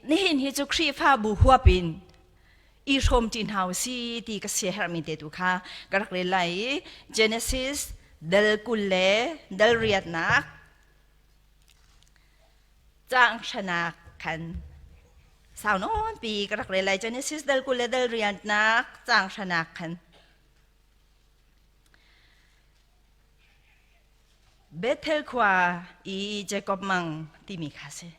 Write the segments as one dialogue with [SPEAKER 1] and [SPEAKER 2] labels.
[SPEAKER 1] Nihin hi cu Khrihfabu huap in i hrawmṭi hna u si ti ka siaherhmi te tu kha ka rak rel lai i Genesis dal 20 le dal riatnak caang hranak khan sau nawnpi ka rak rel lai. Genesis dal 20 le dal riatnak caang hranak khan. Bethel khua i Jacob mang timi kha si.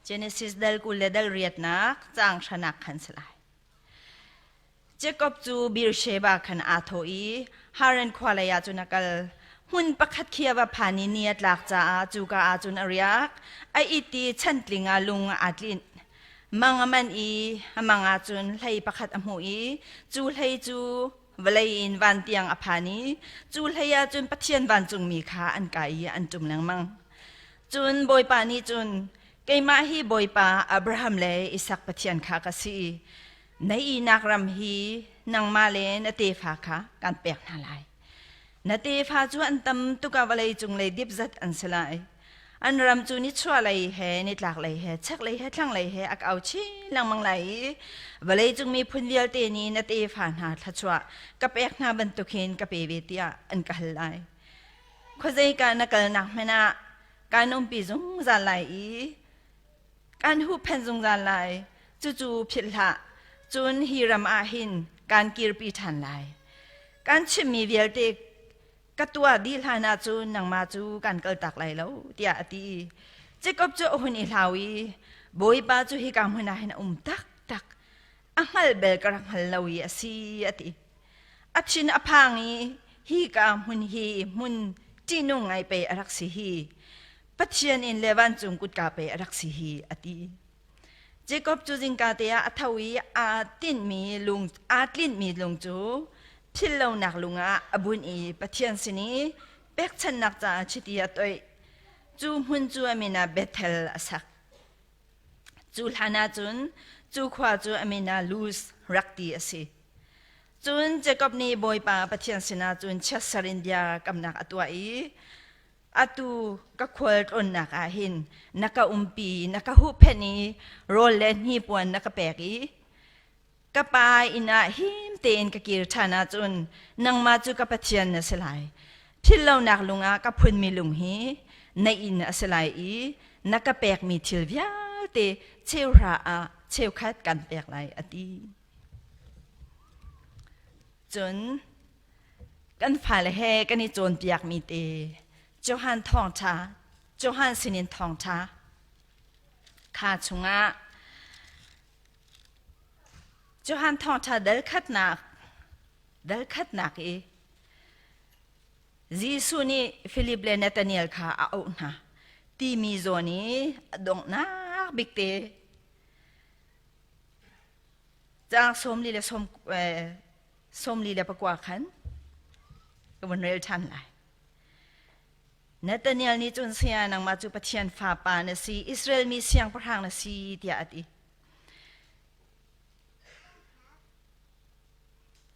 [SPEAKER 1] Genesis dal 20 le dal riatnak caang hranak khan si lai. Jacob cu Beersheba khan aa thawh i Haran khua lei ah cun a kal. Hmun pakhat khi a va phan i ni a tlak caah cuka ah cun a riak. A it i chantling ah lung aa tlinh. Mang a manh i a mang ah cun hlei pakhat a hmuh i cu hlei cu vawlei in van tiang a phan i cu hlei ah cun Pathian vancungmi kha an kai i an ṭum lengmang. Cun Bawipa nih cun, Keimah hi Bawipa Abraham le Isak Pathian kha ka si. Na ihnak ram hi nangmah le na tefa kha kan pek hna lai. Na tefa cu an tam tuk ah vawlei cung lei dip zat an si lai. An ram cu nichuahlei he nitlaklei he chaklei he thlanglei he a kau chin lengmang lai i vawleicung miphun vialte nih na tefa hna thluachuah ka pek hna bantuk hin ka pe ve tiah an ka hal lai. Khuazeika na kalnak hmanh ah kaan umpi zungzal lai i kaan huhphenh zungzal lai. Cucu philh hlah. Cun hi ram ah hin kaan kirpi ṭhan lai. Kaan chimhmi vialte ka tuah dih hlan ahcun nangmah cu kan kaltak lai lo tiah a ti. Jacob cu a hun i hlau i Bawipa cu hika hmun ah hin a um taktak. A hngal bel ka rak hngal lo i a si a ti. A thin a phang i hika hmun hi hmun ṭihnung ngai pei a rak si hi. Pathian inn le vancung kutka pei a rak si hi a ti. Jacob cu zingka te ah a tho i aa tinhmi lung aa tlinhmi lung cu philhlonak lung ah a bunh i Pathian sin i pekchanhnak caah chiti a toih. Cu hmun cu a min ah Bethel a sak. Cu hlan ah cun cu khua cu a min ah Luz rak ti a si. Cun Jacob nih Bawipa Pathian sinah cun chiatser in bia kamnak a tuah i Atu ka khual tlawnnak ah hin na ka umpi, na ka huhphenh i rawl le hnipuan na ka pek i ka pa inn ah him tein ka kir ṭhan ahcun nangmah cu ka Pathian na si lai. Philhlonak lung ah ka phunmi lung hi na inn a si lai i na ka pekmi thil vialte cheuhra ah cheukhat kan pek lai a ti. Cun Kan fale he kan i cawnpiakmi te Johan thawngṭha, Johan sinin thawngṭha kha chungah Johan thawngṭha dal khatnak dal khatnak i Jesuh nih Filip le Nathaniel kha a auh hna timi zawn i a donghnak bik te caang 44 le 44 khan ka vun rel ṭhan lai. Nathaniel nih cun saya nangmah cu Pathian fapa na si, Israel mi siangpahrang na si tiah a ti.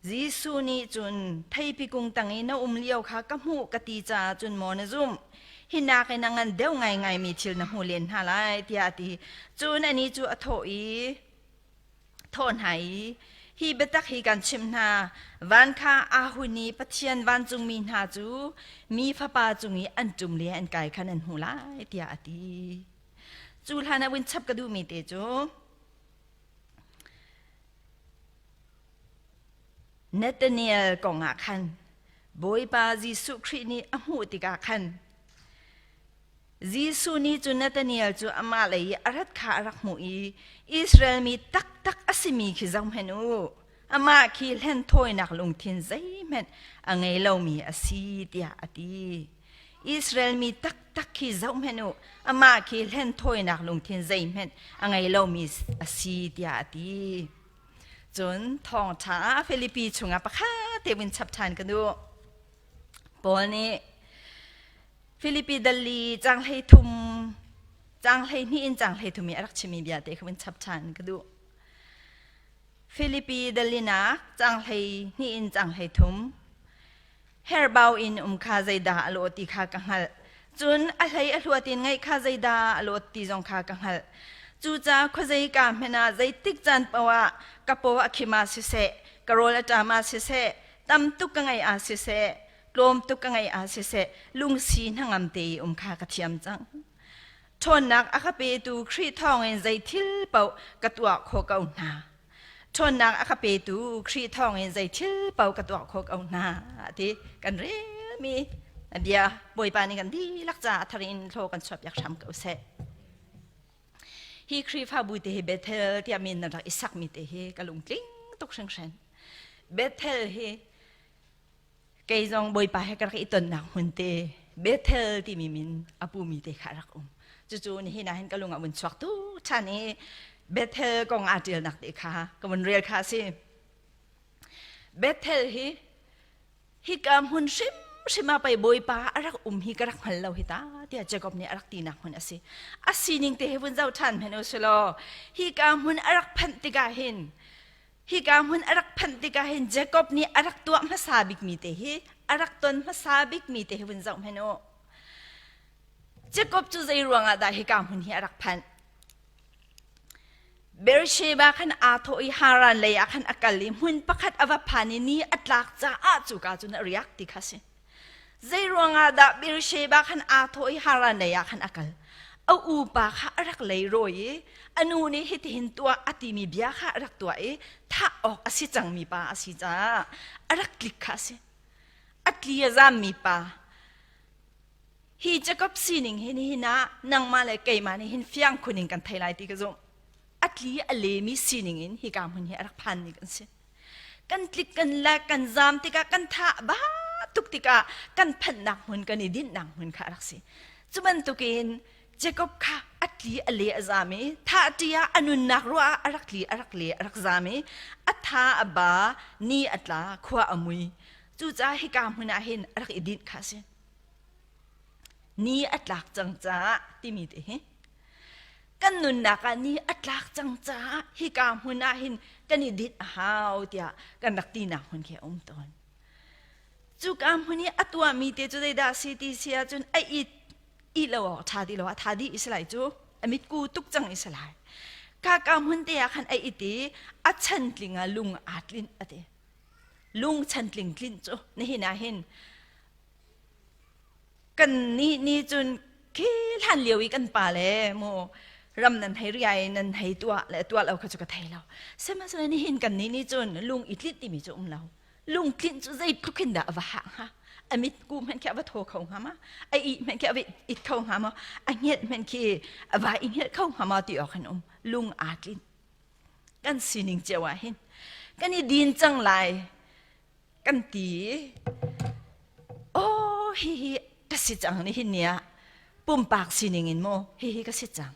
[SPEAKER 1] Jesuh nih cun theipi kung tang i na um lio kha ka hmuh ka ti caah cun maw na zumh? Hi nakin a ngan deuh ngaingaimi thil na hmu len hna lai tiah a ti. Cun anih cu a thawh i thawh hna i, Hi biatak hi kan chimh hna, van kha aa hun i Pathian vancungmi hna cu mi Fapa cung i an ṭum le an kai khan an hmu lai, tiah a ti. Cu hlan ah vun chap ka duhmi te cu Nathaniel kong ah khan Bawipa Jesuh Khrih nih a hmuh tikah khan Jesuh nih cun Nathaniel cu amah lei i a rat kha a rak hmuh i Israel mi taktak a simi khi zohhmanh u, amah khi hlenthawinak lungthin zeihmanh a ngei lomi a si tiah a ti. Israel mi taktak khi zohhmanh u, amah khi hlenthawinak lungthin zeihmanh a ngei lomi a si tiah a ti. Cun thawngṭha ah Filipi chungah pakhat te vun chap ṭhan ka duh. Paul nih Filipi dal li caang 13 caang 12 in caang 13 i a rak chimmi bia te kha vun chap ṭhan ka duh. Filipi dalinak caang 12 in caang 13 Herbau in um kha zeidah a lawh ti kha ka hngalh. Cun a hlei a hluat in ngaih kha zeidah a lawt ti zong kha ka hngalh. Cucaah khuazei ka hmanh ah zeitik caan paoh ah ka paw a khim ah siseh, ka rawl a ṭam ah siseh, tam tuk ka ngeih ah siseh, tlawm tuk ka ngeih ah siseh, lungsi hnangam te i um kha ka thiam cang. Ṭhawnnak a ka petu Khrih thawngin zei thil paoh ka tuah khawh ko hna. Ṭhawnnak a ka petu Khrih thawngin zei thil paoh ka tuah khawh ko hna ti kan relmi bia Bawipa nih kan dihlak caah a thar in thlaw kan chuahpiak hram ko seh. Hi Khrihfabu te hi Bethel tiah min nan rak i sakmi te hi ka lungtling tuk hringhran. Bethel hi kei zong Bawipa he ka rak i tonnak hmun te Bethel timi min a pumi te kha rak um. Cucu nihin ah hin ka lung a vun chuak tuk ṭhan i Bethel kong aa ṭialnak te kha ka vun rel kha a si. Bethel hi hika hmun hrimhrim ah pei Bawipa a rak um hi ka rak hngal lo hi ta tiah Jacob nih a rak tinak hmun a si. A sining te hi vun zoh ṭhan hmanh u silaw hika hmun a rak phanh tikah hin hika hmun a rak phanh tikah hin Jacob nih a rak tuah hmasa bikmi te hi a rak ton hmasa bikmi te hi vun zoh hmanh u. Jacob cu zei ruangah dah hika hmun hi a rak phanh? Beersheba khan aa thawh i Haran lei ah khan a kal i hmun pakhat a va phan i ni a tlak caah cuka cun a riak ti kha si. Zei ruangah dah Beersheba khan aa thawh i Haran lei ah khan a kal? A upa kha a rak leirawi i a nu nih hitihin tuah a timi bia kha a rak tuah i thah awk a si cangmi pa a si caah a rak tlik kha a si. A tli a zammi pa Hi Jacob sining hi nihin ah nangmah le keimah nih hin fiang khun in kan thei lai ti ka zumh. A tli a lemi sining in hika hmun hi a rak phanmi kan si. Kan tlik kan le kan zam tikah kan tha ba tuk tikah kan phanhnak hmun kan i dinhnak hmun kha a rak si. Cu bantukin Jacob kha a tli a le a zam i tha ṭi ah a nunnak ruah ah a rak tli a rak le a rak zam i a tha a ba ni a tla khua a mui. Cucaah hika hmun ah hin a rak i dinh kha a si. Ni a tlak cang caah timi te hi kan nunnak ah ni a tlak cang caah hika hmun ah hin kan i dinh a hau tiah kan rak tinak hmun khi a um tawn. Cuka hmun i a tuahmi te cu zeidah si ti si ahcun a it ih lo awk ṭha ti lo a tha dih i si lai cu a mitku tuk cang i si lai. Kaka hmun te ah khan a it i a chantling ah lung aa tlinh a ti. Lung chantling tlinh cu nihin ah hin Kan nih nih cun khi hlan lio i kan pa le mu ram nan hei riai nan hei tuah le tuah lo kha cu ka thei lo. Sihmanhsehlaw nihin kan nih nih cun lung i tlinh timi cu um lo. Lung tlinh cu zeitluk hin dah a va hah hnga? A mit ku hmanh khi a va thaw kho hnga ma? A ih hmanh khi a va it kho hnga ma? A hngelh hmanh khi a va i hngelh kho hnga ma ti awk an um. Lung aa tlinh. Kan sining cio ah hin kan i din cang lai. Kan ti oh hihi ka si cang nihin ni ah pumpak sining in mu hihi ka si cang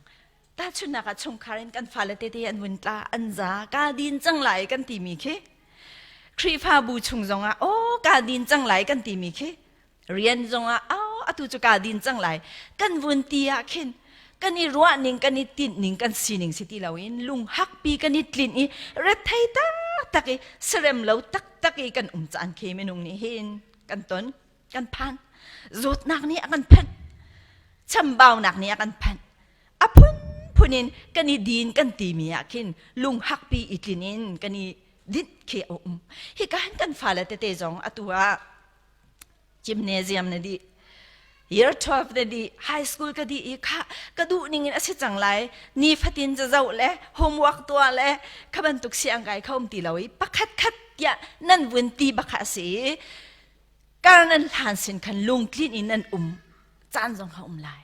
[SPEAKER 1] tahchunhnak ah chungkhar in kan fale tete an vun tla an za ka din cang lai kan timi khi Khrihfabu chung zongah oh ka din cang lai kan timi khi rian zongah oh atu cu ka din cang lai kan vun ti ah khin kan i ruah ning kan i tinh ning kan sining si ti loin lunghakpi kan i tlinh i rethei taktak i serem lo taktak i kan um caan khi minung nih hin kan ton kan phan zawtnak nih a kan phanh chambaunak nih a kan phanh a phunphun in kan i din kan timi ah khin lunghakpi i tlin in kan i dinh khi a um hika hin kan fale tete zong atu ah gymnasium na dih year 12 na dih high school ka dih i kha ka duh ning in a si cang lai ni fatin cazoh le homework tuah le kha bantuk siang kai kho um ti lo i pakhat khat tiah nan vun ti bakha a si i kar nan hlan sin khan lungtlin in nan um caan zong kha um lai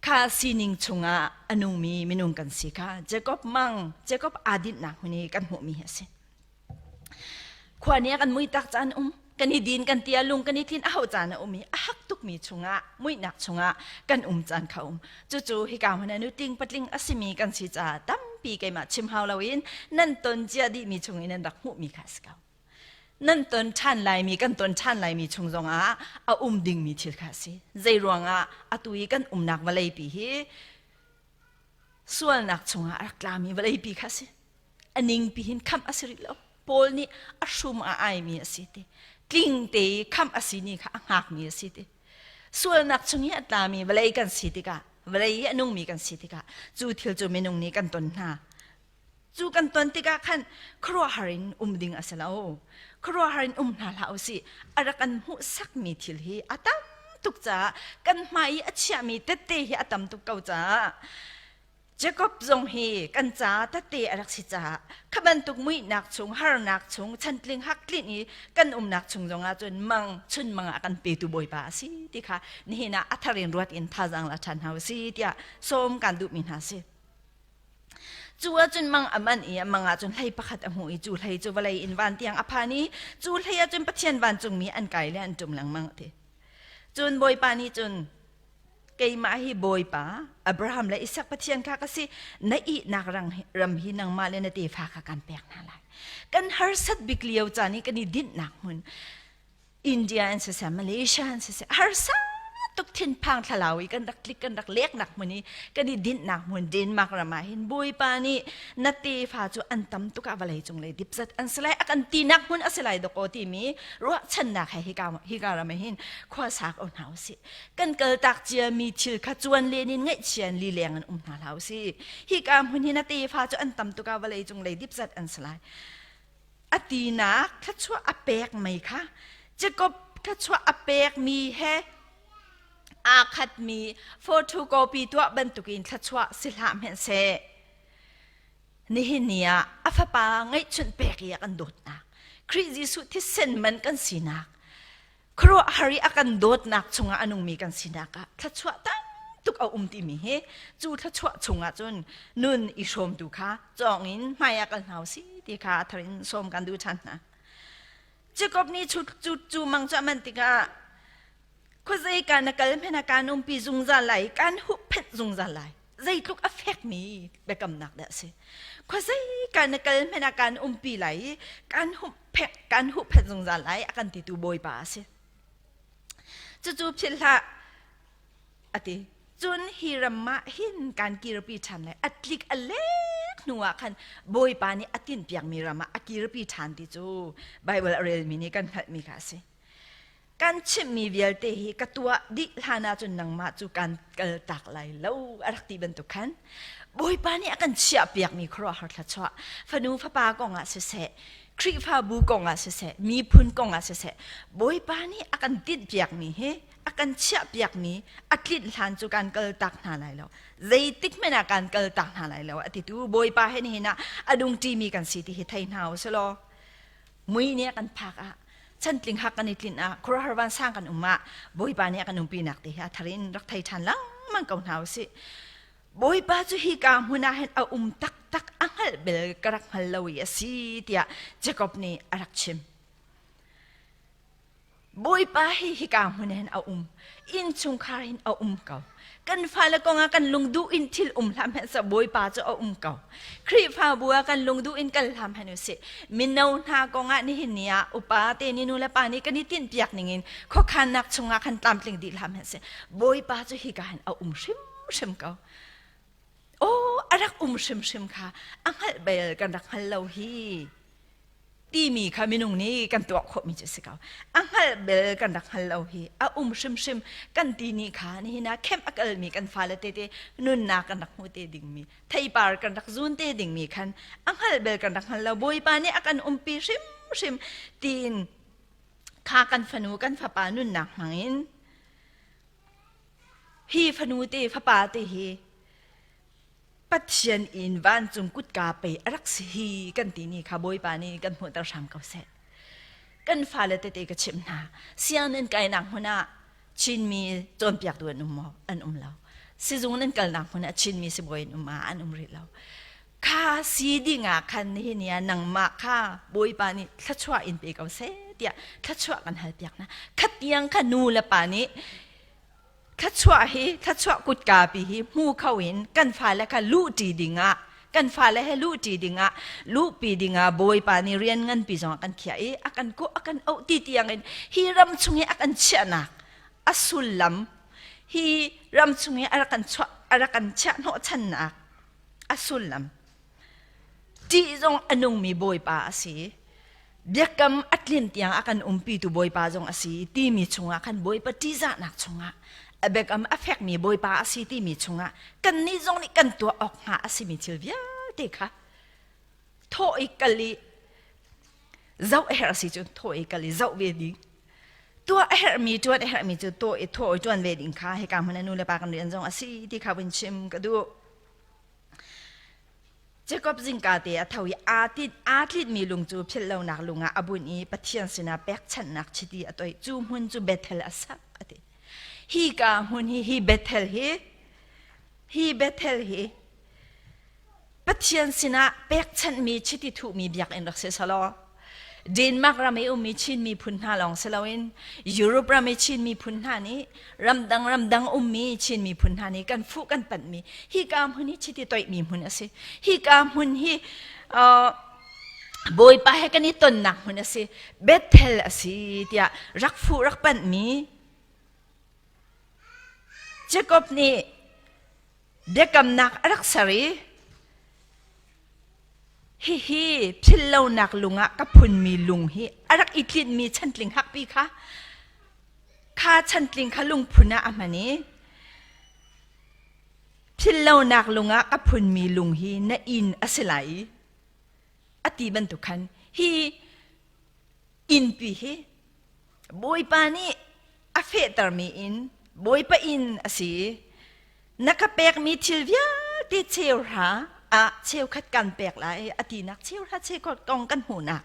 [SPEAKER 1] kha sining chungah a nungmi minung kan si kha Jacob mang Jacob aa dinhnak hmun i kan hmuhmi hi a si Khua nih a kan mui tak caan um kan i din kan tia lung kan i tlin a hau caan a um i a hak tukmi chungah muihnak chungah kan um caan kha um cucu hika hmun ah nutling patling a simi kan si caah tampi keimah chim hau loin nan ton cia dihmi chung in nan rak hmuhmi kha a si ko nan ton ṭhan laimi kan ton ṭhan laimi chung zongah a um dingmi thil kha a si zei ruangah atu i kan umnak vawleipi hi sualnak chungah a rak tlami vawleipi kha a si a ningpi hin khamh a si rih lo Paul nih a hrum a aimi a si ti. Tling te i khamh a si ni kha a hngakmi a si ti. Sualnak chung i a tlami vawlei kan si tikah, vawlei i a nungmi kan si tikah, cu thil cu minung nih kan ton hna. Cu kan ton tikah khan khuaruahhar in um ding a si lo. Khuaruahhar in um hna hlah usih. A rak kan hmuhsakmi thil hi a tam tuk caah kan hmai i a chiahmi tette hi a tam tuk ko caah Jacob zong hi kan ca tette a rak si caah kha bantuk muihnak chung, harnak chung, chantling hak tlinh i kan umnak chung zongah cun mang chun mang ah kan petu Bawipa a si ti kha nihin ah a thar in ruat in thazaang la ṭhan hna u si tiah sawm kan duhmi hna si. Cu ahcun mang a manh i a mang ahcun hlei pakhat a hmuh i cu hlei cu vawlei in van tiang a phan i cu hlei ahcun Pathian vancungmi an kai le an ṭum lengmang a ti. Cun Bawipa nih cun keimah hi Bawipa Abraham le Isak Pathian kha ka si na ihnak ram hi nangmah le na tefa kha kan pek hna lai. Kan harsat bik lio caan i kan i dinhnak hmun India an siseh, Malaysia an siseh, harsa tuk thinphang thlalau i kan rak tlik kan rak leknak hmun i kan i dinhnak hmun Denmark ram ah hin Bawipa nih na tefa cu an tam tuk ah vawlei cung lei dipzat an si lai a kan tinak hmun a si lai dawkaw timi ruahchannak he hika hika ram ah hin khua sa ko hna usih. Kan kaltak ciami thil kha cuan len in ngaihchian lileng in um hna hlah usih. Hika hmun hi na tefa cu an tam tuk ah vawlei cung lei dipzat an si lai. A tinak thluachuah a pek mei kha Jacob thluachuah a pekmi he aa khatmi photocopy tuah bantukin thluachuah si hlah hmanhseh nihin ni ah a fapa ngeihchunh pek i a kan dawtnak Khrih Jesuh thisen man kan sinak khuaruahhar i a kan dawtnak chungah a nungmi kan sinak ah thluachuah tam tuk a um timi hi cu thluachuah chungah cun nun i hrawmtu kha cawng in hmai ah kal hna si ti kha a thar in sawm kan duh ṭhan hna. Jacob nih cu cu cu mang cu a manh tikah khuazei ka na kal hmanh ah kaan umpi zungzal lai kaan huhphenh zungzal lai zeitluk a fekmi biakamnak dah a si khuazei ka na kal hmanh ah kaan umpi lai i kaan huhphenh kaan huhphenh zungzal lai a kan titu Bawipa a si cucu philh hlah a ti cun hi ram ah hin kaan kirpi ṭhan lai a tlik a lek hnu ah khan Bawipa nih a tinhpiakmi ram ah a kirpi ṭhan ti cu Baibal a relmi nih kan hngalhmi kha a si Kan chimhmi vialte hi ka tuah dih hlan ahcun nangmah cu kan kaltak lai lo a rak ti bantuk khan Bawipa nih a kan chiahpiakmi khuaruahhar thluachuah fanu fapa kong ah siseh Khrihfabu kong ah siseh miphun kong ah siseh Bawipa nih a kan tinhpiakmi hi a kan chiahpiakmi a tlinh hlan cu kan kaltak hna lai lo zeitik hmanh ah kan kaltak hna lai lo a titu Bawipa he nihin ah a dungṭimi kan si ti hi thei hna u sih law mui nih a kan phak ah chantling hak kan i tlinh ah khuaruahhar vansang kan um ah Bawipa nih a kan umpinak te hi a thar in rak thei ṭhan lengmang ko hna usih. Bawipa cu hika hmun ah hin a um taktak a hngalh bel ka rak hngal lo i a si tiah Jakob nih a rak chim. Bawipa hi hika hmun hin a um innchungkhar hin a um ko kan fale kong ah kan lungduh in thil um hlah hmanh seh Bawipa cu a um ko Khrihfabu ah kan lungduh in kal hlah hmanh usih mino hna kong ah nihin ni ah upa te ni nu le pa nih kan i tinhpiak ning in khuakhannak chungah khan tlamtling dih hlah hmanh seh Bawipa cu hika hin a um hrimhrim ko aw a rak um hrimhrim kha a hngalh bel kan rak hngal lo hi timi kha minung nih kan tuah khawhmi cu a si ko. A hngalh bel kan rak hngal lo hi a um hrimhrim kan ti ni kha nihin ah kemh a kalmi kan fale tete nunnak kan rak hmu te dingmi theipar kan rak zun te dingmi khan a hngalh bel kan rak hngal lo Bawipa nih a kan umpi hrimhrim tiin kha kan fanu kan fapa nunnak hmangin hi fanu te fapa te hi Pathian in vancung kutka pei a rak si hi kan ti ni kha Bawipa nih kan hmuhter hram ko seh. Kan fale tete ka chimh hna. Sianginn kainak hmun ah Chinmi cawnpiaktu an um maw? An um lo. Sizung nan kalnak hmun ah Chinmi sibawi an um ah an um rih lo. Kha si ding ah khan nihin ni ah nangmah kha Bawipa nih thluachuah in pe ko seh tiah thluachuah kan halpiak hna. Khatiang kha nu le pa nih thluachuah hi thluachuah kutka pi hi hmu kho in kan fale kha luhṭi dingah kan fale he luhṭi dingah luhpi dingah Bawipa nih rian nganpi zong a kan khiah i a kan kawh a kan auh ti tiangin hi ram chung i a kan chiahnak a sullam hi ram chung i a rak kan chuah a rak kan chiah hnawhchannak a sullam ṭih zong a nungmi Bawipa a si. Biakam a tlin tiang a kan umpitu Bawipa zong a si timi chungah khan Bawipa ṭihzahnak chungah a biakam a fekmi Bawipa a si timi chungah kannih zong nih kan tuah awk hnga a simi thil vialte kha thawh i kal i zoh a herh si cun thawh i kal i zoh ve ding tuah a herhmi ṭuan a herhmi cu tuah i thawh i ṭuan ve ding kha hika hmun a nu le pa kan rian zong a si ti kha vun chim ka duh. Jakob zingka te a tho i aa tit aa tlitmi lung cu philh lonak lung ah a bunh i Pathian sinah pekchanhnak chiti a toih. Cu hmun cu Bethel a sak a ti. Hi ka hmun hi hi Bethel hi hi Bethel hi Pathian sinah pekchanhmi chiti thuhmi biakinn rak si selaw Denmark ram i ummi Chin miphun hna lawng si loin Europe ram i Chin miphun hna nih ramdang ramdang ummi Chin miphun hna nih kan fuh kan panhmi hika hmun hi chiti toihmi hmun a si. Hika hmun hi Bawipa he kan i tonnak hmun a si. Bethel a si tiah rak fuh rak panhmi Jacob nih biakamnak a rak ser i Hihi philhlonak lung ah ka phunmi lung hi a rak i tlinhmi chantling hakpi kha kha chantling kha lungphun ah a hman i philhlonak lung ah ka phunmi lung hi na inn a si lai i a ti bantuk khan hi innpi hi Bawipa nih a fehtermi inn Bawipa inn a si na ka pekmi thil vialte cheuhra ah cheukhat kan pek lai a tinak cheuhra cheukhat kong kan hmuhnak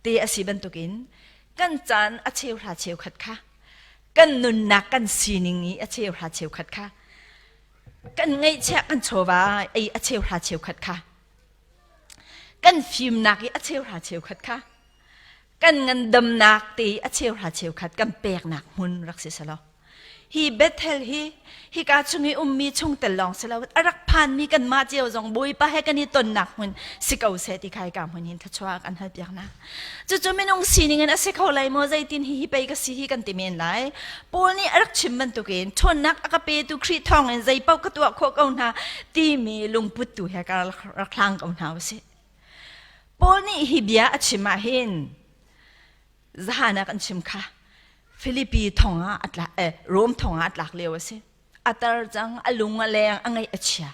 [SPEAKER 1] te a si bantukin kan caan a cheuhra cheukhat kha kan nunnak kan sining i a cheuhra cheukhat kha kan ngeihchiah kan chawva ei a cheuhra cheukhat kha kan fimnak i a cheuhra cheukhat kha kan ngandamnak te a cheuhra cheukhat kan peknak hmun rak si selaw hi Bethel hi hika chung i ummi chungtel lawng si lo a rak phanmi kanmah cio zong Bawipa he kan i tonnak hmun si ko seh ti kha hika hmun hin thluachuah kan hal piak na cucu minung sining in a si kho lai maw zeitin hi hi pei ka si hi kan ti men lai Paul nih a rak chim bantukin ṭhawnnak a ka petu Khrih thawng in zei paoh ka tuah khawh ko hna timi lungput tu he ka rak hlang ko hna usih Paul nih hi bia a chim ah hin zahan ah kan chim kha Filipi thong ah a tlak eh Rom thong ah a tlak lio a si. A tar cang, a lung a leng, a ngaih a chia.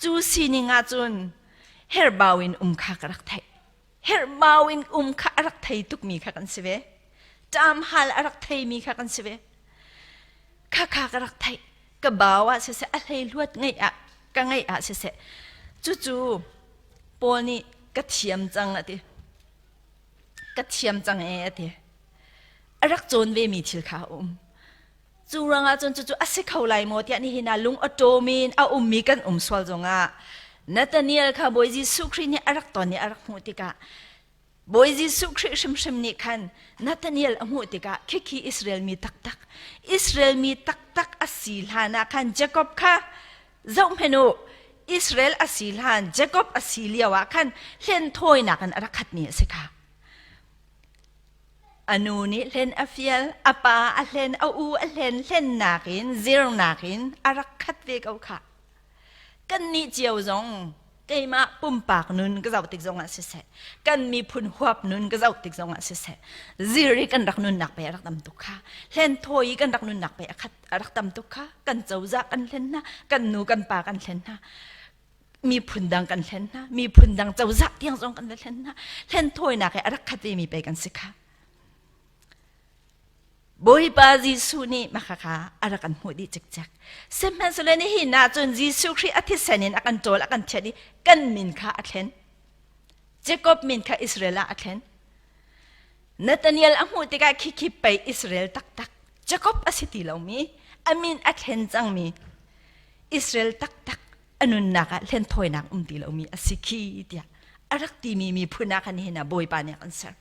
[SPEAKER 1] Cu sining ah cun herbau in um kha ka rak theih. Herbau in um kha a rak thei tukmi kha kan si ve. Ṭam hal a rak theimi kha kan si ve. Kha kha ka rak theih. Ka bau ah siseh, a hleihluat ngeih ah ka ngeih ah siseh. Cucu Paul nih ka thiam cang a ti. Ka thiam cang ee a ti. A rak cawn vemi thil kha a um. Cu ruangah cun cucu a si kho lai maw tiah nihin ah lung awṭawm in a ummi kan um sual zongah Nathaniel kha Bawi Jesuh Khrih nih a rak ton i a rak hmuh tikah Bawi Jesuh Khrih hrimhrim nih khan Nathaniel a hmuh tikah khikhi Israel mi taktak Israel mi taktak a si hlan ah khan Jacob kha zohhmanh u Israel a si hlan Jacob a si lio ah khan hlenthawinak in a rak khatmi a si kha a nu nih hlen a fial a pa a hlen a u a hlen hlennak in zirnak in a rak khat ve ko kha Kannih cio zong keimah pumpak nun ka zoh tik zongah siseh, kan miphun huap nun ka zoh tik zongah siseh, zir i kan rak nunnak pe a rak tam tuk kha, hlen thawi i kan rak nunnak pe a khat a rak tam tuk kha, kan cozah kan hlen hna, kan nu kan pa kan hlen hna, miphun dang kan hlen hna, miphun dang cozah tiang zong kan va hlen hna, hlen thawinak he a rak khat vemi pe kan si kha. Bawipa Jesuh nih makhakha a rak kan hmuh dih cikcek. Sihmanhsehlaw nihin ah cun Jesuh Khrih a thisen in a kan ṭawl a kan thianh i kan min kha a thlen. Jacob min kha Israel ah a thlen. Nathaniel a hmuh tikah khikhi pei Israel taktak Jacob a si ti lomi a min a thlen cangmi Israel taktak a nunnak ah hlenthawinak um ti lomi a si khi tiah a rak timi miphun ah khan nihin ah Bawipa nih a kan ser.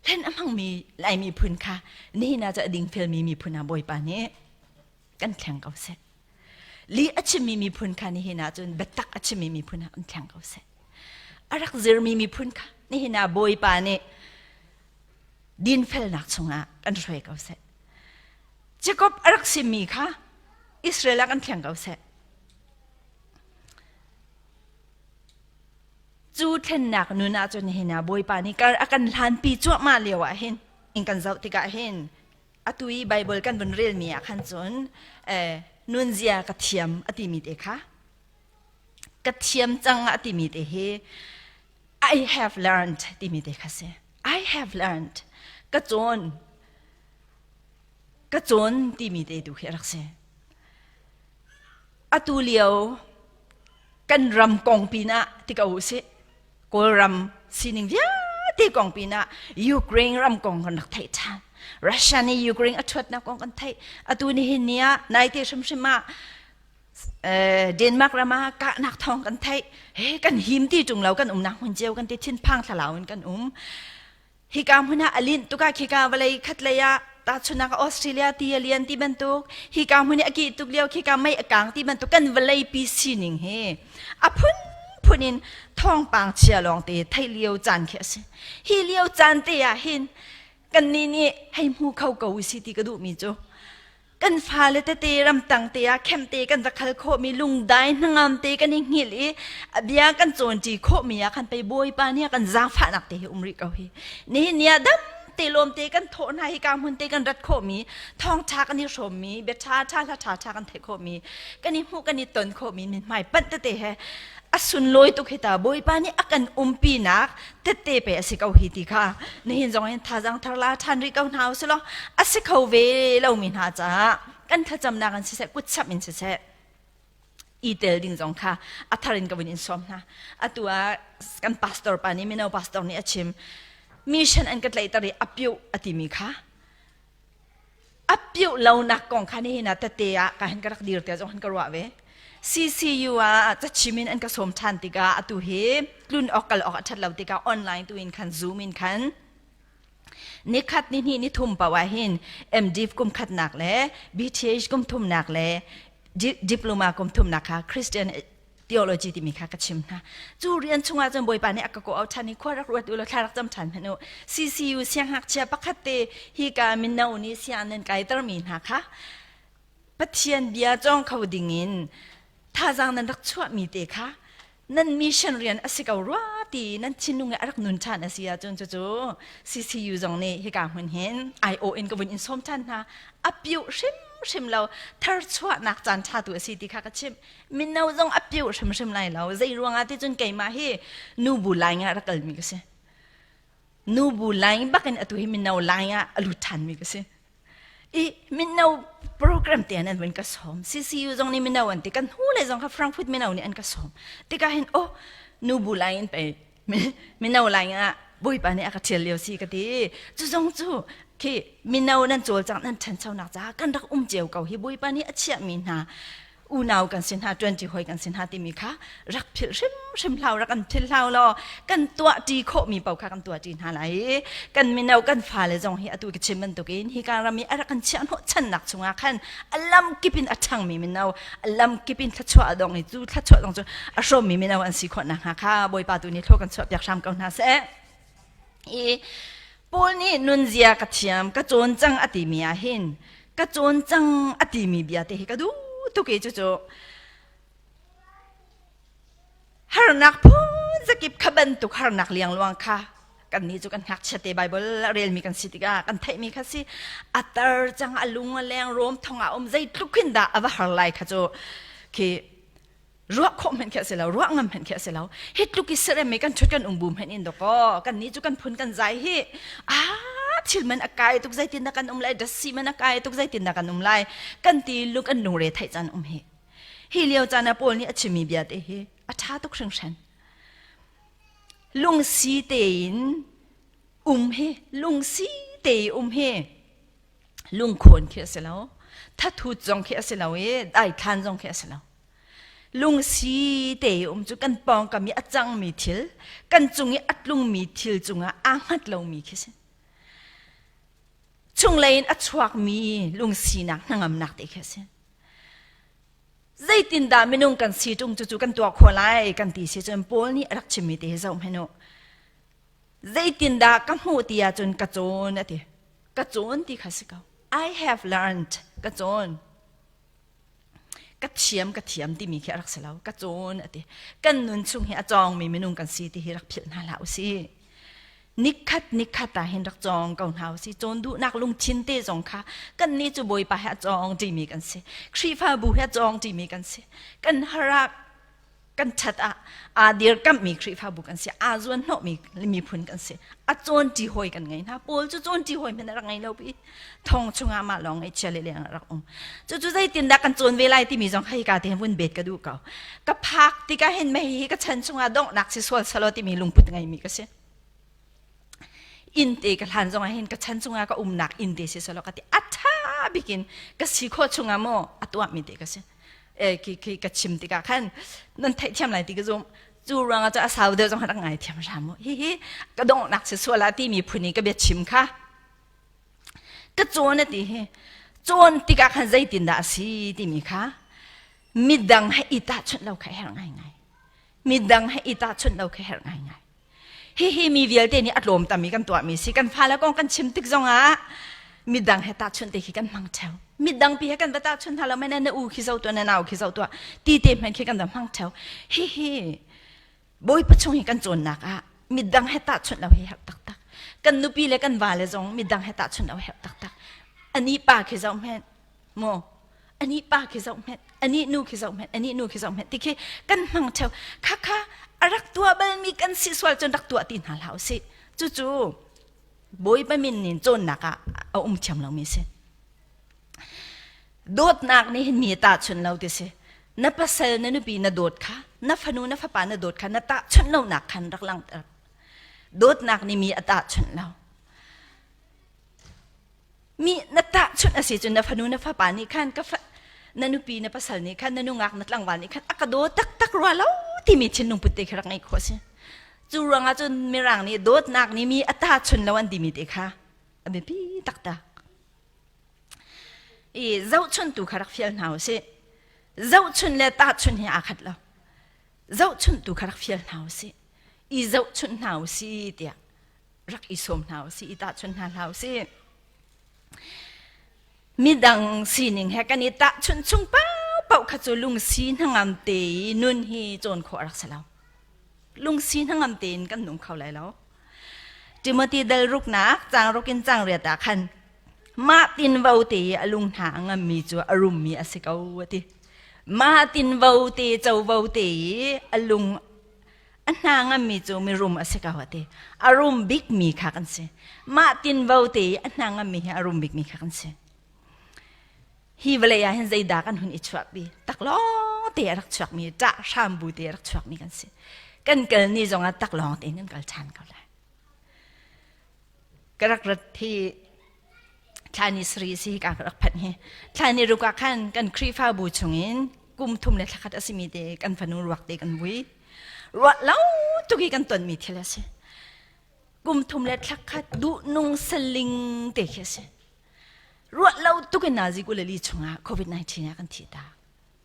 [SPEAKER 1] Hlen a hmangmi Lai miphun kha nihin ah cu a dingfelmi miphun ah Bawipa nih kan thleng ko seh. Li a chimmi miphun kha nihin ah cun biatak a chimmi miphun ah kan thleng ko seh. A rak zirmi miphun kha nihin ah Bawipa nih dinfelnak chungah kan hruai ko seh. Jacob a rak simi kha Israel ah kan thleng ko seh. Cu thlennak nun ahcun hin ah Bawipa nih kar a kan hlanpi cuahmah lio ah hin in kan zoh tikah hin atu i Bible kan vun relmi ah khan cun nunzia ka thiam a timi te kha ka thiam cang a timi te hi I have learned timi te kha si. I have learned. Ka cawn. Ka cawn timi te tu khi a rak si. Atu lio kan ram kong pinah ti ko usih Kawlram sining vialte kong pinah Ukraine ram kong kan rak theih ṭhan. Russia nih Ukraine a ṭhuatnak kong kan theih. Atu nihin ni ah naite hrimhrim ah Denmark ram ah kahnak thawng kan theih. He kan him ti ṭung lo kan umnak hmun cio kan ti thinphang thlalau in kan um. Hika hmun ah a linh tuk ah khika vawlei khatlei ah tahchunhnak ah Australia ti a lian ti bantuk hika hmun i a kih tuk lio khika mei a kang ti bantuk kan vawlei pi sining hi a phunphun in thawngpang chia lawng te theih lio caan khi a si. Hi lio caan te ah hin kannih nih hei hmu kho ko usi ti ka duhmi cu kan fale tete ramtang te ah khemte kan va khal khawhmi lungdai hnangam te kan i hngilh i a bia kan cawnṭi khawhmi ah khan pei Bawipa nih a kan zaangfahnak te hi um rih ko hi. Nihin ni ah dam te lawm te kan thawh hna hi ka hmun te kan rat khawhmi thawngṭha kan i hrawmmi bia ṭha ṭha hla ṭha ṭha kan theih khawhmi kan i hmuh kan i ton khawhmi mithmai panh tete he a sunlawi tuk hi ta Bawipa nih a kan umpinak tette pe a si ko hi ti kha nihin zong hin thazaang thar la ṭhan rih ko hna usih law a si kho ve lomi hna caah kan thlacamnak in siseh kutchap in siseh i tel ding zong kha a thar in ka vun in sawm hna. Atu ah kan pastor pa nih mino pastor nih a chim mission an ka tlaihter i a piuh a timi kha a piuh lonak kong kha nihin ah tete ah ka hin ka rak dir te zong hin ka ruah ve. CCU ah cachim in an ka sawm ṭhan tikah atu hi tlun awk kal awk a ṭhat lo tikah online tu in khan Zoom in khan nikhat ni hnih ni thum paoh ah hin MDiv kum khatnak le BTH kum thumnak le diploma kum thumnak kha Christian theology timi kha ka chim hna. Cu rian chungah cun Bawipa nih a ka kawh ṭhan i khua rak ruat u law thla rak cam ṭhan hmanh u. CCU siangngakchia pakhat te hi ka mino nih siang nan kaitermi hna kha Pathian bia cawng kho dingin thazaang nan rak chuahmi te kha nan mission rian a si ko rua ti nan thinlung i a rak nun ṭhan a si ahcun cucu CCU zong nih hika hmun hin IO in ka vun in sawm ṭhan hna. A piuh hrimhrim lo tharchuahnak caan ṭha tu a si ti kha ka chimh. Mino zong a piuh hrimhrim lai lo. Zei ruangah ti cun keimah hi nubu lai ah rak kalmi ka si. Nubu lai bakin atu hi mino lai ah a lut ṭhanmi ka si. I mino program te an vun ka sawm. CCU zong nih mino an ti. Kan hnu le zong kha Frankfurt mino nih an ka sawm. Tikah hin oh nubu lai in pei mino lai ah Bawipa nih a ka ṭhial lio si ka ti. Cu zong cu khi mino nan cawlcangh nan ṭhanchonak caah kan rak um cio ko hi Bawipa nih a chiahmi hna unau kan si hna ṭuanṭi hawi kan si hna timi kha rak philh hrimhrim hlau rak kan philh hlau law kan tuahṭi khawhmi paoh kha kan tuahṭi hna lai i kan mino kan fale zong hi atu ka chim bantukin hi ka ram i a rak kan chiah hnawhchannak chungah khan a lam kip in a ṭhangmi mino a lam kip in thluachuah a dong i cu thluachuah zong cu a hrawmmi mino an si khawh nakhnga kha Bawipa tu nih thlua kan chuahpiak hram ko hna seh. I Paul nih nunzia ka thiam ka cawn cang a timi ah hin ka cawn cang a timi bia te hi ka duh tuk i cucu harnak phun zakip kha bantuk harnak liangluang kha kannih cu kan ngakchia te Bible a relmi kan si tikah kan theihmi kha si a tar cang a lung a leng rom thong ah um zeitluk hin dah a va har lai kha cu khi ruah khawh hmanh khi a si lo ruah ngam hmanh khi a si lo hi tluk i serem i kan ṭhut kan um bu hmanh in dawkaw kan nih cu kan phun kan zai hi a thil man a kai tuk zeitin dah kan um lai dasi man a kai tuk zeitin dah kan um lai kan ti lung kan lungre theih caan um hi hi lio caan ah Paul nih a chimmi bia te hi a ṭha tuk hringhran lungsi tein um hi lungsi te um hi lungkhawn khi a si lo thathut zong khi a si lo i daithlan zong khi a si lo Lungsi te um cu kan pawngkam i a cangmi thil, kan cung i a tlungmi thil cungah aa hngat lomi khi si. Chunglei in a chuakmi lungsinak hnangamnak te khi a si. Zeitindah minung kan si ṭung cucu kan tuah khawh lai kan ti si cun Paul nih a rak chimmi te hi zoh hmanh u. Zeitindah ka hmuh ti ahcun ka cawn a ti. Ka cawn ti kha si ko. I have learned. Ka cawn. Ka thiam ka thiam timi khi a rak si lo. Ka cawn a ti. Kan nun chung hi a cawngmi minung kan si ti hi rak philh hna hlah usih. Nikhat nikhat ah hin rak cawng ko hna usih. Cawn duhnak lungthin te zong kha kan nih cu Bawipa he a cawng ṭimi kan si. Khrihfabu he a cawng ṭimi kan si. Kan harak kan ṭhat ah aa dirkamhmi Khrihfabu kan si, aa zuanhnawhmi miphun kan si. A cawnṭi hawi kan ngei hna. Paul cu cawnṭi hawi hmanh a rak ngei lo pi. Thong chungah mah lawng ngaihchia le leng a rak um. Cucu zeitindah kan cawn ve lai timi zong hei ka te vun bet ka duh ko. Ka phak tikah hin mei hi ka chan chungah donghnak si sual salo timi lungput ngeimi ka si. Inn te ka hlan zongah hin ka chan chungah ka umnak inn te si salo ka ti a ṭha bikin ka si khawh chungah maw a tuahmi te ka si. Khi khi ka chim tikah khan nan theihthiam lai ti ka zum. Cu ruangah cu a sau deuh zong rak ngai thiam hram mu. Hihi ka donghnak si sual ah timi phun i ka bia chim kha ka cawn a ti hi cawn tikah khan zeitindah a si timi kha midang he i tahchunh lo kha herh ngaingai. Midang he i tahchunh lo kha herh ngaingai. Hihi mi vialte nih a tlawm tam i kan tuahmi si. Kan fale kong kan chim tik zongah midang he tahchunh te khi kan hmang theo. Midang pi he kan va tahchunh hna lo men na u khi zo tuah na nau khi zo tuah ti te hmanh khi kan va hmang theo. Hihi Bawipa chung hi kan cawnnak ah midang he tahchunh lo hi herh taktak. Kan nupi le kan vale zong midang he tahchunh lo herh taktak. Ani pa khi zoh hmenh maw ani pa khi zoh hmenh ani nu khi zoh hmenh ani nu khi zoh hmenh ti khi kan hmang theo kha kha a rak tuah balmi kan si sual cun rak tuah ti hna hlah usih cucu Bawipa min nin cawnnak ah a um thiam lomi si dawtnak nih hin mi tahchunh lo ti si na pasal na nupi na dawt kha na fanu na fapa na dawt kha na tahchunh lonak khan rak langhter dawtnak nih mi a tahchunh lo Mi na tahchunh a si cun na fanu na fapa nih khan ka fa na nupi na pasal nih khan na nungak na tlangval nih khan a ka daw taktak rua lo timi thinlung put te khi rak ngeih khawh a si. Cu ruangah cun Mirang nih dawtnak nih mi a tahchun lo an timi te kha a biapi taktak. I zohchun tu kha rak fial hna u sih. Zohchun le tahchun hi aa khat lo. Zohchun tu kha rak fial hna u sih. I zohchun hna u sih tiah rak i sawm hna u sih i tahchunh hna hlah u sih. Midang sining he kan i tahchunh chung paohpaoh kha cu lungsi hnangam te i nun hi cawn khawh a rak si lo. Lungsi hnangam tein kan nung kho lai lo. Timothy dal ruknak caang ruk in caang riat ah khan mah tinvo te i a lung hna a ngammi cu a rummi a si ko a ti. Mah tinvo te covo te i a lung a hna ngammi cu mirum a si ko a ti. A rum bikmi kha kan si. Mah tinvo te i a hna ngammi hi a rum bikmi kha kan si. Hi vawlei ah hin zeidah kan hun i chuahpi? Taklawng te a rak chuakmi, ṭah hram bu te a rak chuakmi kan si. Kan kal ni zongah taklawng tein kan kal ṭhan ko lai. Ka rak rat hi thlani sari si ka rak phanh hi. Thlani ruk ah khan kan Khrihfabu chungin kum thum le thlakhat a simi te kan fanu ruak te kan vui. Ruah lo tuk i kan tonmi thil a si. Kum thum le thlakhat duhnung saling te khi a si. Ruah lo tuk in nazi kulali chungah COVID-19 ah kan thi ta.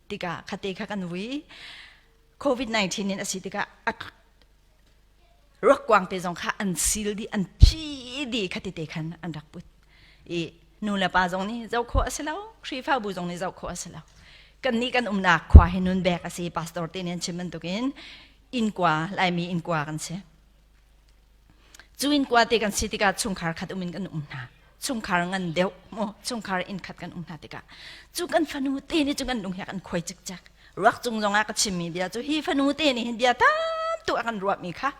[SPEAKER 1] Tikah khate kha kan vui. COVID-19 in a si tikah ruakkuang te zong kha an sil dih an phi dih kha tete khan an rak put i nu le pa zong nih zoh khawh a si lo Khrihfabu zong nih zoh khawh a si lo kan nih kan umnak khua hi nun bek a si pastor te nih an chim bantukin innkua Laimi innkua kan si cu innkua te kan si tikah chungkhar khat um in kan um hna chungkhar ngan deuh mu chungkhar inn khat kan um hna tikah cu kan fanu te nih cu kan lung he kan khuai cikcek ruak cung zongah ka chimmi bia cu hi fanu te nih hin bia tam tuk a kan ruahmi kha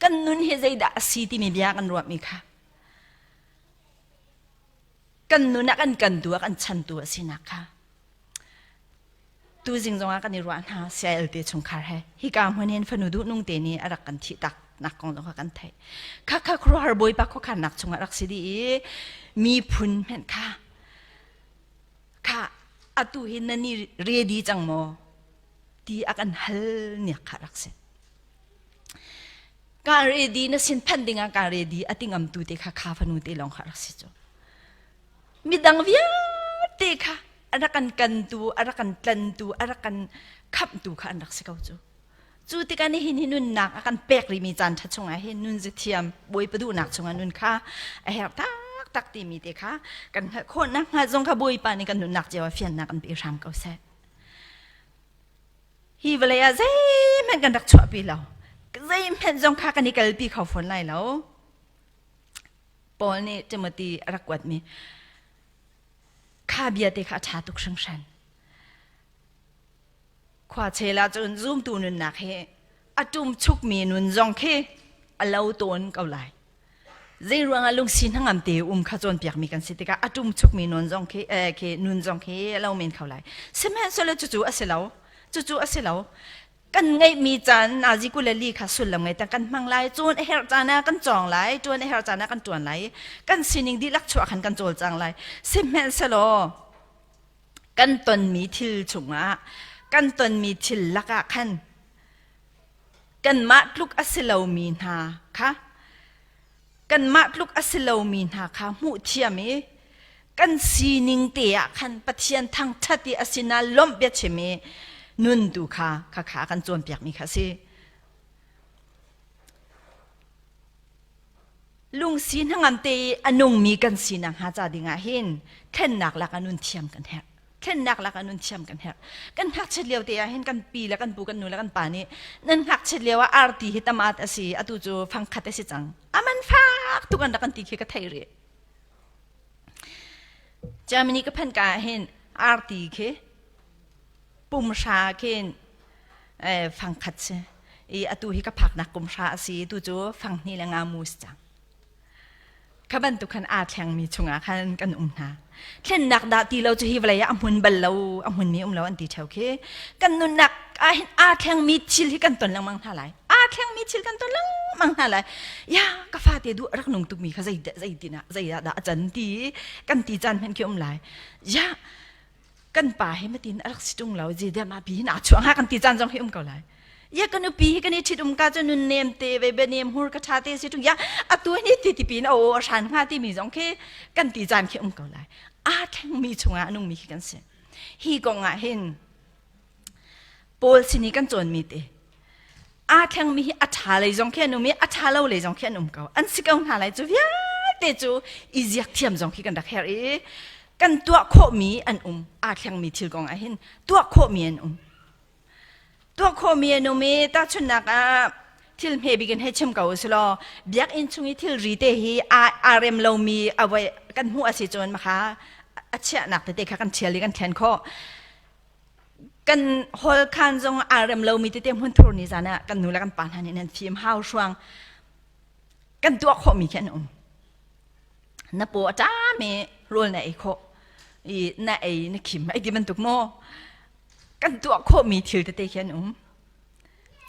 [SPEAKER 1] kan nun hi zeidah a si timi bia kan ruahmi kha kan nun ah kan kantu a kan chantu a sinak kha tuzing zongah kan i ruah hna CILT chungkhar he hika hmun hin fanu duh nung te nih a rak kan thih tak nak kong zong kha kan theih kha kha khuaruahhar bawipa khuakhannak chungah rak si dih i miphun hmenh kha kha atu hi nan i ready cang maw ti a kan hal niak kha rak si ka ready na sin phanh dingah ka ready a ti ngamtu te kha kha fanu te lawng kha rak si cu midang vialte kha a rak kan kantu a rak kan tlantu a rak kan khamhtu kha an rak si ko cu cu tikah nihin hi nunnak a kan pek rihmi caan ṭha chungah hin nun zathiam Bawipa duhnak chungah nun kha a herh taktak timi te kha kan hngalh khawh nakhnga zong kha Bawipa nih kan nunnak cio ah fiannak kan pe hram ko seh. Hi vawlei ah zeihmanh kan rak chuahpi lo. Zeihmanh zong kha kan i kalpi kho fawn lai lo. Paul nih Timothy a rak kuatmi kha bia te kha a ṭha tuk hringhran. Khua chel ah cun zumtu nunnak hi a ṭum chukmi nun zong khi a lo tawn ko lai. Zei ruangah lungsi hnangam te um kha cawnpiakmi kan si tikah a ṭum chukmi nun zong khi eh, khi nun zong khi a lo men kho lai. Sihmanhsehlaw cucu a si lo. Cucu a si lo. Kan ngeihmi caan nazi 22 kha sullam ngei kan hmang lai. Cun a herh caan ah kan cawng lai, ṭuan a herh caan ah kan ṭuan lai. Kan sining dihlak chuah khan kan cawlcang lai. Sihmanhsehlaw kan tonmi thil chungah kan tonmi thil lakah khan kanmah tluk a si lomi hna kha kanmah tluk a si lomi hna kha hmuh thiam i kan sining te ah khan Pathian thangṭhat i a sinah lawmh biachim i nun tu kha khakha kan cawnpiakmi kha a si. Lungsi hnangam te i a nungmi kan sinak hnga ca dingah hin thlennak lak ah nun thiam kan herh. Thlennak lak ah nun thiam kan herh. Kan ngakchiat lio te ah hin kan pi le kan pu kan nu le kan pa nih nan ngakchiat lio ah arti hi tamat a si atu cu fangkhat a si cang. Aman fak tuk an rak kan ti khi ka thei rih. Germany ka phanh ka ah hin arti khi pumhra khin fangkhat si i atu hi ka phaknak kumhra a si tu cu fanghnih le nga mu si cang kha bantuk khan aa thlengmi chungah khan kan um hna thlennak dah ti lo cu hi vawlei ah a hmun bal lo a hmunmi um lo an ti theo khi kan nunnak ah hin aa thlengmi thil hi kan ton lengmang hna lai aa thlengmi thil kan ton lengmang hna lai ya ka fate duh rak nung tukmi kha zei zei tin ah zei dah a can ti kan ti caan hmanh khi um lai ya kan pa hi matin a rak si ṭung lo je deuh ma pi hin aa chuah hnga kan ti caan zong hi um ko lai ya kan upi hi kan i ṭhit um ka cu nun nem te ve be nem hur ka ṭha te si ṭung ya atu ni ti ti pin o a hran hnga ti mi zong khi kan ti caan khi um ko lai aa thleng mi chungah a nung mi khi kan si hi kong ah hin Paul sin i kan cawn mi te aa thlengmi hi a ṭha lei zong khi an um i a ṭha lo lei zong khi an um ko an si ko hna lai cu vialte cu i ziak thiam zong khi kan rak herh i kan tuah khawhmi an um aa thlengmi thil kong ah hin tuah khawhmi an um tuah khawhmi an um i tahchunhnak ah thil hme bik in hei chim ko usilaw biakinn chung i thilri te hi aa rem lomi a voi kan hmuh a si cun makha a chiahnak tete kha kan ṭhial i kan thlen khawh Kan hall khan zong aa rem lomi tete hmunthur ni zan ah kan nu le kan pa hna nih nan fim hau hruang kan tuah khawhmi khi an um. Na paw a ṭam i rawl na ei khawh i na ei na khim ai ti bantuk maw kan tuah khawhmi thil tete khi an um.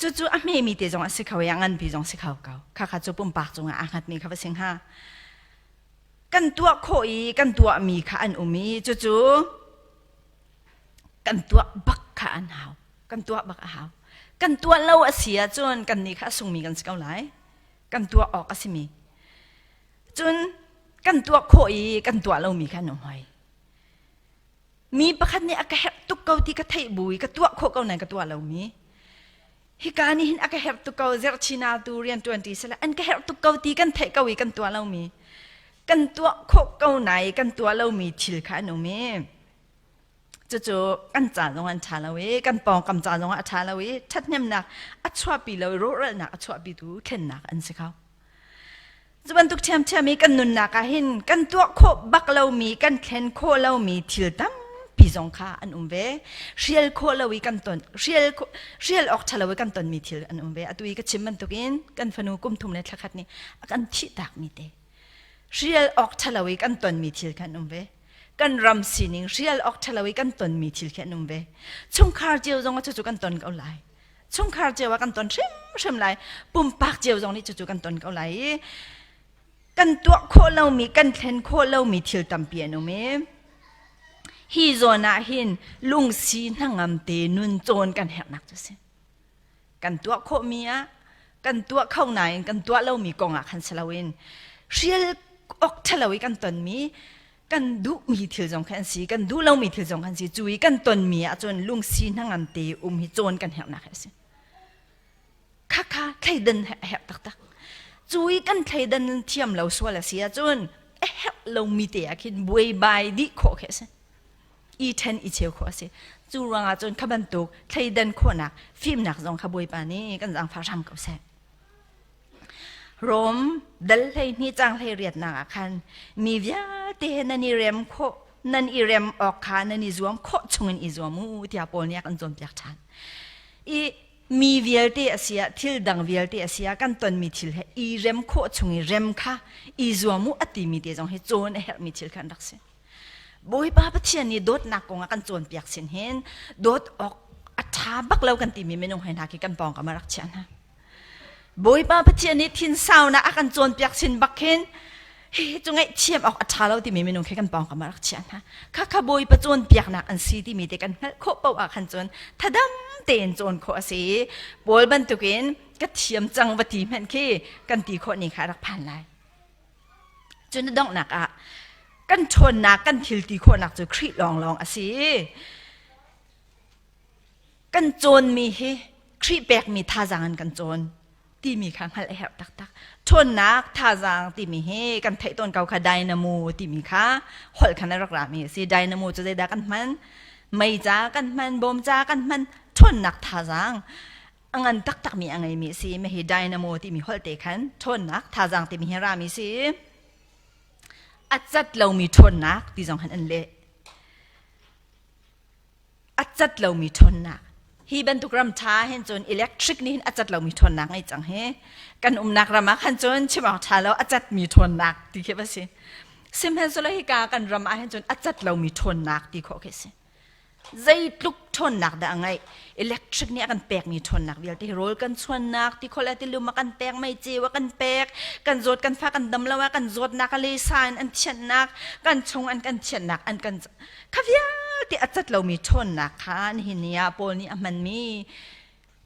[SPEAKER 1] Cucu a hmemi te zong a si kho i a nganpi zong si kho ko. Khakha cu pumpak cungah aa hngatmi kha va si hnga. Kan tuah khawh i kan tuahmi kha an um i cucu Kan tuah bak kha an hau. Kan tuah bak a hau. Kan tuah lo a si ahcun kan nih kha a sungmi kan si ko lai. Kan tuah awk a simi. Cun kan tuah khawh i kan tuah lomi kha an um hoi. Mi pakhat nih a ka herh tuk ko ti ka theih bu i ka tuah khawh ko nain ka tuah lomi. Hika nih hin a ka herh tuk ko zerhchina tu rian ṭuan ṭi sila an ka herh tuk ko ti kan theih ko i kan tuah lomi. Kan tuah khawh ko nai kan tuah lomi thil kha an um i Cucu kan ca zong an ṭha lo i kan pawngkam ca zong ah a ṭha lo i ṭhathnemnak a chuahpi lo i rawhralnak a chuahpitu thlennak an si kho. Cu bantuk ṭhiamṭhiam i kan nunnak ah hin kan tuah khawh bak lomi, kan thlen khawh lomi thil tampi zong kha an um ve. Hrial khawh lo i kan ton, hrial, hrial awk ṭha lo i kan tonmi thil an um ve. Atu i ka chim bantukin kan fanu kum thum le thla khat nih a kan thihtakmi te. Hrial awk ṭha lo i kan tonmi thil kha an um ve. Kan ram sining hrial awk ṭhalo i kan tonmi thil khi an um ve. Chungkhar cio zong ah cucu kan ton ko lai. Chungkhar cio ah kan ton hrimhrim lai. Pumpak cio zong nih cucu kan ton ko lai i kan tuah khawh lomi, kan thlen khawh lomi thil tampi an um i hi zawn ah hin lungsi hnangam te nun cawn kan herhnak cu si. Kan tuah khawhmi ah kan tuah kho nain kan tuah lomi kong ah khan si loin hrial awk ṭhalo i kan tonmi kan duhmi thil zong khi an si kan duh lomi thil zong kan si cu i kan tonmi ahcun lungsi hnangam te um hi cawn kan herhnak hi a si khakha thleidan a herh taktak cu i kan thleidan thiam lo sual a si ahcun a herh lomi te ah khin buaibai dih khawh khi a si. I ṭhen i cheu khawh a si. Cu ruangah cun kha bantuk thleidan khawhnak fimnak zong kha Bawipa nih kan zaangfah hram ko seh. Rom dal 12 cang 18nak ah khan mi vialte he nan i rem khawh nan i rem awk kha nan i zuam khawh chungin i zuam u tiah Paul nih a kan cawnpiak ṭhan. I mi vialte a si ah thil dang vialte a si ah kan tonmi thil he i rem khawh chung i rem kha i zuam u a timi te zong hi cawn a herhmi thil kha an rak si. Bawipa Pathian nih dawtnak kong a kan cawnpiak sin hin dawt awk a ṭha bak lo kan timi minung he hna khi kan pawngkam a rak chiah hna. Bawipa Pathian nih thinsaunak a kan cawnpiak sin bak khin hihi cu ngaihthiam awk a ṭha lo timi minung khi kan pawngkam ah rak chiah hna. Khakha Bawipa cawnpiaknak an si timi te kan hngalh khawh paoh ah khan cun thadam tein cawn khawh a si i Paul bantukin ka thiam cang va ti hmanh khi kan ti khawh ni kha a rak phan lai. Cun a donghnak ah kan ṭhawnnak kan thil ti khawhnak cu Khrih lawnglawng a si. Kan cawnmi hi Khrih pekmi thazaang in kan cawn timi kha hngalh a herh taktak. Ṭhawnnak thazaang timi hi kan theih tawn ko kha dynamo timi kha holh khan a rak rami a si. Dynamo cu zeidah kan hman? Mei ca kan hman, bawm ca kan hman, ṭhawnnak thazaang a ngan taktakmi a ngeimi a si. Hi dynamo timi holh te khan ṭhawnnak thazaang timi hi rami si. A cat lomi ṭhawnnak ti zong han an leh. A cat lomi ṭhawnnak. Hi bantuk ram ṭha hin cun electric nih hin a cat lomi ṭhawnnak ngei cang hi. Kan umnak ram ah khan cun chim awk ṭha lo a catmi ṭhawnnak ti khi va si. Sihmanhsehlaw hika kan ram ah hin cun a cat lomi ṭhawnnak ti khawh khi si. Zeitluk ṭhawnnak dah a ngeih? Electric nih a kan pekmi ṭhawnnak vialte hi rawl kan chuannak, tikhol le tilum a kan pek, meiceu a kan pek, kan zawt kan fak kan dam lo ah kan zawtnak a lesa in an thianhnak, kan chung an kan thianhnak an kan kha vialte a cat lomi ṭhawnnak kha nihin ni ah Paul nih a hmanmi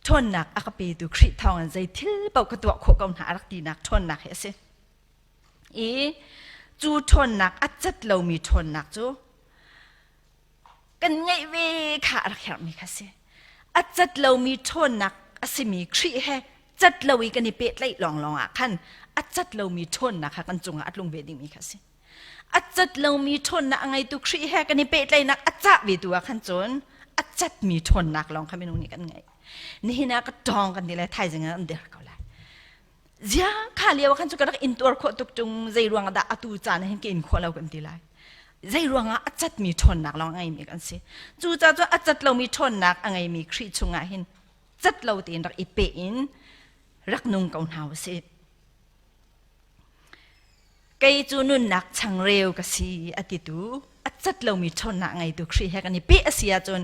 [SPEAKER 1] ṭhawnnak a ka petu Khrih thawngin zei thil paoh ka tuah khawh ko hna a rak tinak ṭhawnnak hi a si. I cu ṭhawnnak a cat lomi ṭhawnnak cu kan ngeih ve kha a rak herhmi kha si. A cat lomi ṭhawnnak a simi Khrih he cat lo i kan i pehtlaih lawnglawng ah khan a cat lomi ṭhawnnak kha kan cungah a tlung ve dingmi kha si. A cat lomi ṭhawnnak a ngeitu Khrih he kan i pehtlaihnak a cah ve tu ah khan cun a catmi ṭhawnnak lawng kha minung nih kan ngeih. Nihin ah ka ṭawng kan ti lai thaizing ah an der ko lai. Zia kha lio ah khan cu ka rak intuar khawh tuk ṭung zei ruang dah atu caan ah hin ka in khawh lo kan ti lai. Zei ruangah a catmi ṭhawnnak lawng a ngeimi kan si. Cucaah cun a cat lomi ṭhawnnak a ngeimi Khrih chungah hin cat lo tein rak i peh in rak nung ko hna u sih. Kei cu nunnak changreu ka si a titu a cat lomi ṭhawnnak ngeitu Khrih he kan i peh a si ahcun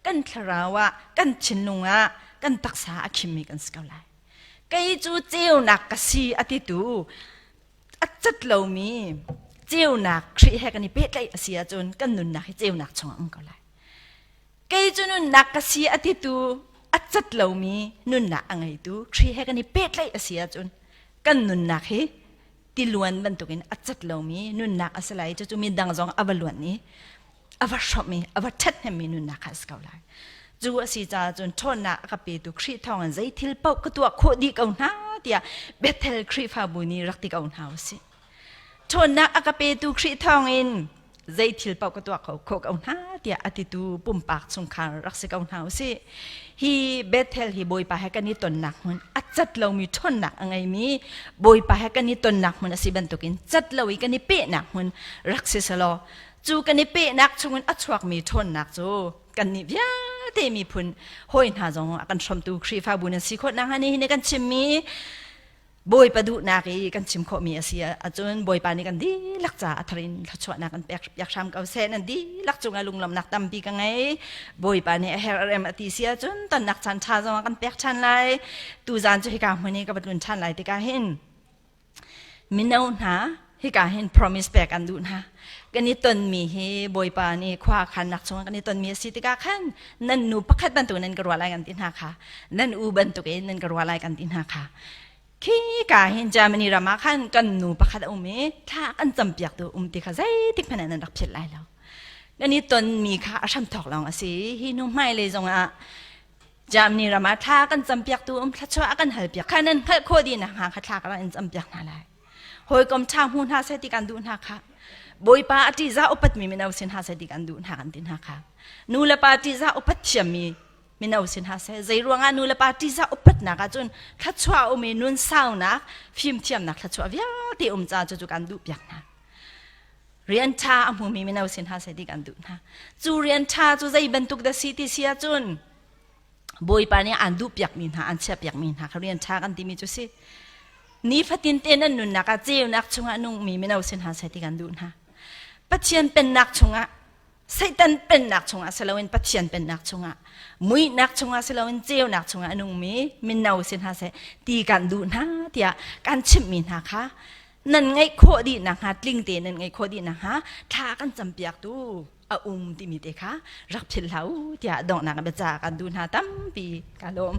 [SPEAKER 1] kan thlarau ah kan thinlung ah kan taksa a khimmi kan si ko lai. Kei cu ceunak ka si a titu a cat lomi ceunak Khrih he kan i pehtlaih a si ahcun kan nunnak hi ceunak chungah um ko lai. Kei cu nunnak ka si a titu a cat lomi nunnak a ngeitu Khrih he kan i pehtlaih a si ahcun kan nunnak hi tiluan bantukin a cat lomi nunnak a si lai cucu midang zong a va luan i a va hrawmh i a va ṭhathnemmi nunnak kha a si ko lai. Cu a si caah cun ṭhawnnak a ka petu Khrih thawngin zei thil paoh ka tuah khawh dih ko hna tiah Bethel Khrihfabu nih rak ti ko hna u sih. Ṭhawnnak a ka petu Khrih thawngin zei thil paoh ka tuah kho khawh ko hna tiah a titu pumpak chungkhar rak si ko hna u sih. Hi Bethel hi Bawipa he kan i tonnak hmun a cat lomi ṭhawnnak a ngeimi Bawipa he kan i tonnak hmun a si bantukin cat lo i kan i pehnak hmun rak si selaw cu kan i pehnak chungin a chuakmi ṭhawnnak cu kannih vialte miphun hawi hna zong a kan hrawmtu Khrihfabu nan si khawh nakhnga nihin kan chimmi Bawipa duhnak i kan chim khawhmi a si ahcun Bawipa nih kan dihlak ca a thar in thluachuahnak kan pek piak hram ko seh nan dihlak cungah lunglawmhnak tampi ka ngei Bawipa nih a herh rem a ti si ahcun tonnak caan ṭha zong a kan pek ṭhan lai tuzaan cu hika hmun i ka va tlun ṭhan lai tikah hin mino hna hika hin promise pek an duh hna kan i tonmi hi Bawipa nih khua khannak chungah kan i tonmi a si tikah khan nan nu pakhat bantuk nan ka ruah lai kan ti hna kha nan u bantuk in nan ka ruah lai kan ti hna kha khi ka hin Germany ram ah khan kan nu pakhat a um i thla kan campiak tu um ti kha zeitik hmanh ah nan rak philh lai lo kan i tonmi kha a hramthawk lawng a si hi nu hmailei zongah Germany ram ah thla kan campiaktu um thluachuah a kan halpiak kha nan hngalh khawh dih nakhnga kha thla ka rak in campiak hna lai. Hawikom ṭha hmu hna seh ti kan duh hna kha. Bawipa a ṭihzah upatmi mino sin hna seh ti kan duh hna kan ti hna kha. Nu le pa ṭihzah upat thiammi mino sin hna seh. Zei ruangah nu le pa ṭihzah upatnak ahcun thluachuah a um i nun saunak, fimthiamnak thluachuah vialte um ca cu kan duh piak hna. Rian ṭha a hmumi mino sin hna seh ti kan duh hna. Cu rian ṭha cu zei bantuk dah si ti si ahcun Bawipa nih aan duhpiakmi hna, aan chiahpiakmi hna kha rian ṭha kan timi cu si. Nifatin te nan nunnak ah ceunak chungah nungmi mino sin hna seh ti kan duh hna. Pathian pennak chungah Satan pennak chungah si loin Pathian pennak chungah muihnak chungah si loin ceunak chungah a nungmi mino sin hna seh ti kan duh hna tiah kan chimhmi hna kha nan ngeih khawh dih nakhnga tling te nan ngeih khawh dih nakhnga thla kan campiaktu a um timi te kha rak philh hlah u tiah donghnak biaca kan duh hna tampi ka lawm.